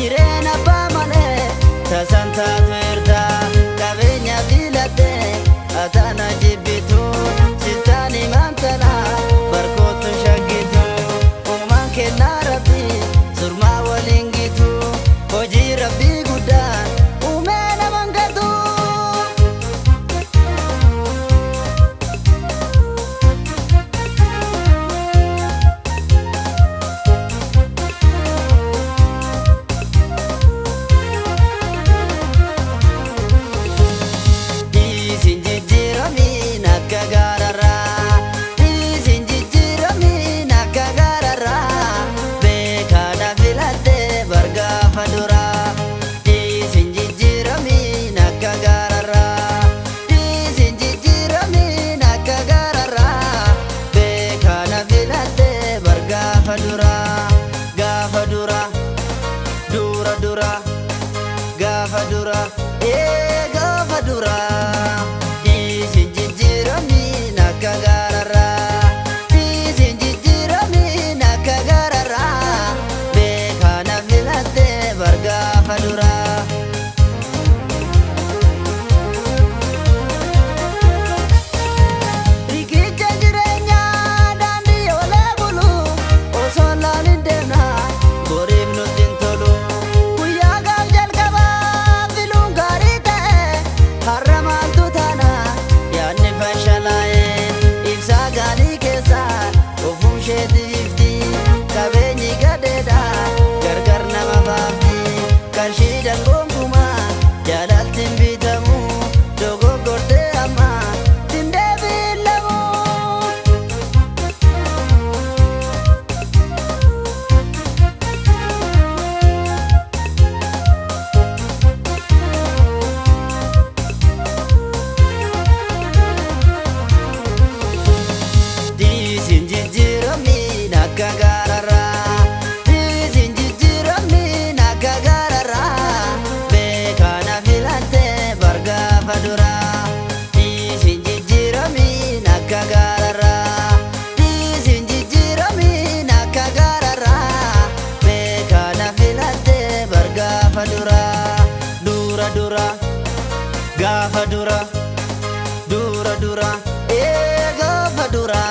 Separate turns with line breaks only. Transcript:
Hireen abbaa malee tasan taatu ertaa qabeenya filattee ataana jibbitu sittaan himantana barkootu shaggitu uumaan kennaa rabbii surmaa waliin gitu hojii rabbii guddaa uumee naman gatu. Dhiisin jijjiiramiin akka gaararraa, dhiisin jijjiiramiin akka gaararraa, beekaadha filattee bargaafa duraa. Dhiisin jijjiiramiin akka gaararraa, dhiisin jijjiiramiin akka gaararraa, beekaadha filattee bargaafa duraa. Gaafa dura, dura dura, gaafa dura, ee gaafa dura. Dhiisin jijjiiramiin akka gaararraa, dhiisin jijjiiramiin akka gaararraa, beekaana filattee bargaafa dura. Riqicha jireenyaa daandii olee bulu osoo laalin deemna boriif nutti hin tolu. Guyyaa gaaf jalqabaa filuun gaarii ta'e har'a maaltu taana yaadni fashalaa'e ibsaa gaalii keessa ofum isheetti ifti qabeenyi gadeedha gargar nama baafti qarshii dangoonkumaa jaalaltiin bitamu dogoggortee amma dindeebiilamu. Dhiisin jijjiiramiin akka gaararraa, dhiisin jijjiiramiin akka gaararraa, beekaana filattee bargaafa duraa. Dhiisin jijjiiramiin akka gaararraa, dhiisin jijjiiramiin akka gaararraa, beekaana filattee bargaafa duraa. Dura dura, gaafa dura. Dura dura, ee gaafa dura.